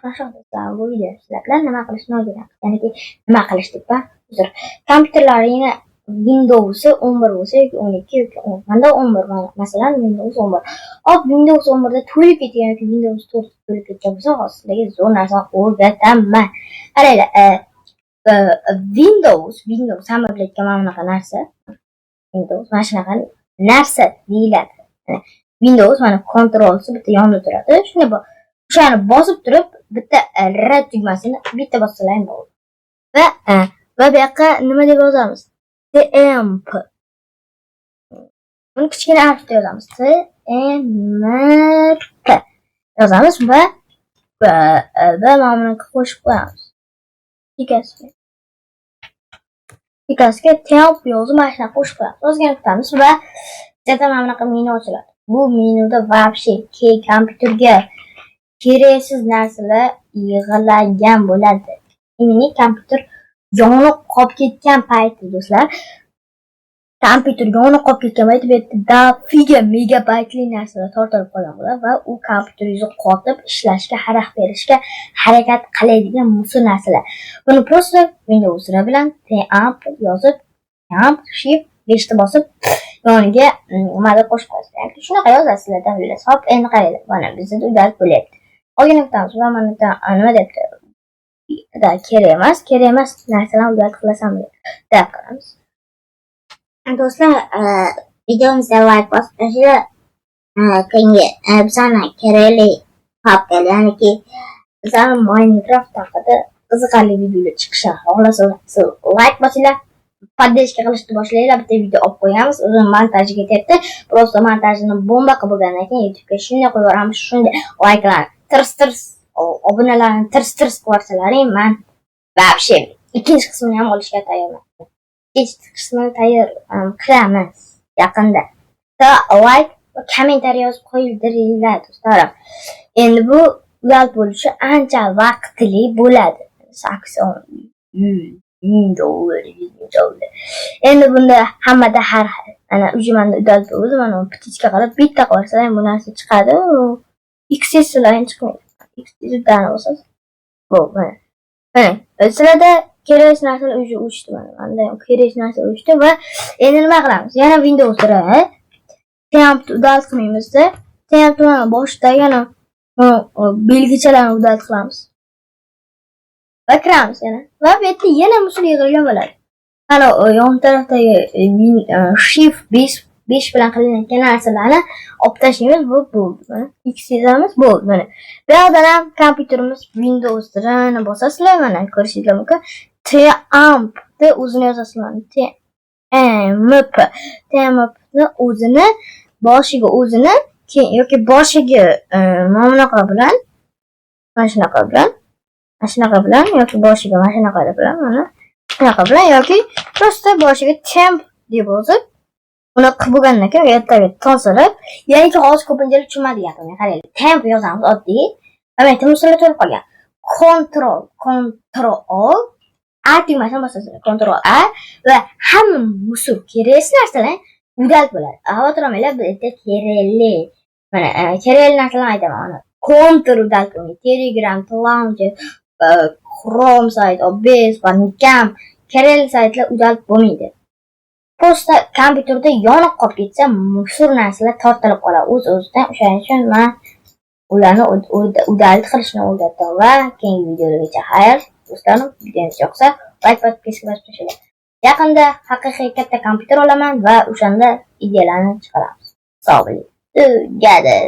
Do'stlar, bu video sizlar bilan nima qilishni o'rganamiz. Ya'niki nima qilish deb, uzr. Kompyuterlaringni Windows'i 11 bo'lsa yoki 12 yoki 10. Manda 11 mana, masalan, Windows 11. Hop, Windows 11 da to'lib ketgan yoki Windows 4 to'lib ketgan bo'lsa, hozir sizlarga zo'r narsani o'rgataman. Qaranglar, Windows hamma biladigan mana bunaqa narsa. Windows mana shunaqa narsa deyiladi. Windows mana Control'si bitta yonida turadi. Shunday o'shani bosib turib, bitta R tugmasini bitta bossalar ham bo'ladi. Va bu yoqqa nima deb yozamiz? TMP. Buni kichkina harfda yozamiz. TMP yozamiz va mana buni qo'shib qo'yamiz. Bekasiga. Bekasiga temp yozib mana shunaqa qo'shib qo'yamiz. Ozgina kutamiz va bizada mana bunaqa menu ochiladi. Bu menuda вообще kompyuterga keraksiz narsalar yig'ilgan bo'ladi. Именно kompyuter yonib qolib ketgan payti, do'stlar. Kompyuter yonib qolib ketgan payti bu yerda дофига megabaytli narsalar tortilib qolgan bo'ladi va u kompyuteringizni qotib, ishlashga, xalaqit berishga harakat qiladigan мусор narsalar. Buni просто Windows R bilan temp yozib, temp shift 5 ta bosib, yoniga nimadir qo'shib qo'yasiz. Ya'ni shunaqa yozasizlar, bilasiz. Hop, endi qaranglar, mana bizda удалить bo'lyapti. Ozgina kutamiz va mana bu yerda nima deyapti? Da, kerak emas, kerak emas narsalarni удалить qilasan deb qilamiz. Do'stlar, videomizga like bosib tashlanglar. Keyingi bizani kerakli papkalar, ya'niki bizani Minecraft haqida qiziqarli videolar chiqishini xohlasalar, siz like bosinglar, поддержка qilishni boshlanglar, bitta video olib qo'yamiz. O'zi montaji ketyapti. Просто montajini bomba qilib bo'lgandan keyin YouTube'ga shunday qo'yib yuboramiz, shunday likelar tirs-tirs, obunalarni tirs-tirs qilib yuborsalaring, man вообще ikkinchi qismini ham olishga tayyorman. Ikkinchi qismini tayyor qilamiz yaqinda. Va like va kommentariy yozib qo'ydiringlar, do'stlarim. Endi bu удалить bo'lishi ancha vaqtli bo'ladi. 80 100 ming dollar, 100 ming dollar. Endi bunda hammada har xil. Mana уже manda удалить bo'ldi, mana птичка qilib bitta qilib yuborsalar ham bu narsa chiqadi. XS ham chiqmaydi. XS bosasiz. Bu mana. Mana sizlarda kerakli narsalar уже o'chdi mana. Manda ham kerakli narsa o'chdi va endi nima qilamiz? Yana Windows R tempni удалить qilmaymizda. Tempni mana boshida yana belgichalarni удалить qilamiz. Va kiramiz yana. Va bu yerda yana мусор yig'ilgan bo'ladi. Mana yon tarafdagi Shift 5 bilan qilinayotgan narsalarni olib tashlaymiz. Bu bo'ldi. Mana X yozamiz, bo'ldi mana. Bu yoqdan ham kompyuterimiz Windows ni bosasizlar, mana ko'rishinglar mumkin. Temp ni o'zini yozasizlar. TMP. TMP ni o'zini boshiga o'zini keyin yoki boshiga mana bunaqa bilan, mana shunaqa bilan, mana shunaqa bilan yoki boshiga mana shunaqa bilan, mana shunaqa bilan yoki просто boshiga temp deb yozib, uni qilib bo'lgandan keyin ertaga tozalab, ya'niki hozir ko'pinchalar tushunmadi gapimga. Qaranglar, temp yozamiz oddiy. Va mусор lar to'lib qolgan. Control, Control A tugmasini bosasizlar. Control A va hamma мусор kerakli narsalar удалить bo'ladi. Xavotir olmanglar, bu yerda kerakli. Mana kerakli narsalarni aytaman. Mana Counter удалить bo'lmaydi. Telegram, Launcher, Chrome sayt, OBS, Bandicam kerakli saytlar удалить bo'lmaydi. Просто kompyuterda yonib qolib ketsa, мусор narsalar tortilib qoladi o'z-o'zidan. O'shaning uchun man ularni удалить qilishni o'rgatdim va keyingi videolargacha xayr, do'stlarim. Videomiz yoqsa, like va подписка bosib tashlanglar. Yaqinda haqiqiy katta kompyuter olaman va o'shanda ideyalarni chiqaramiz. Sog' bo'ling. Tugadi.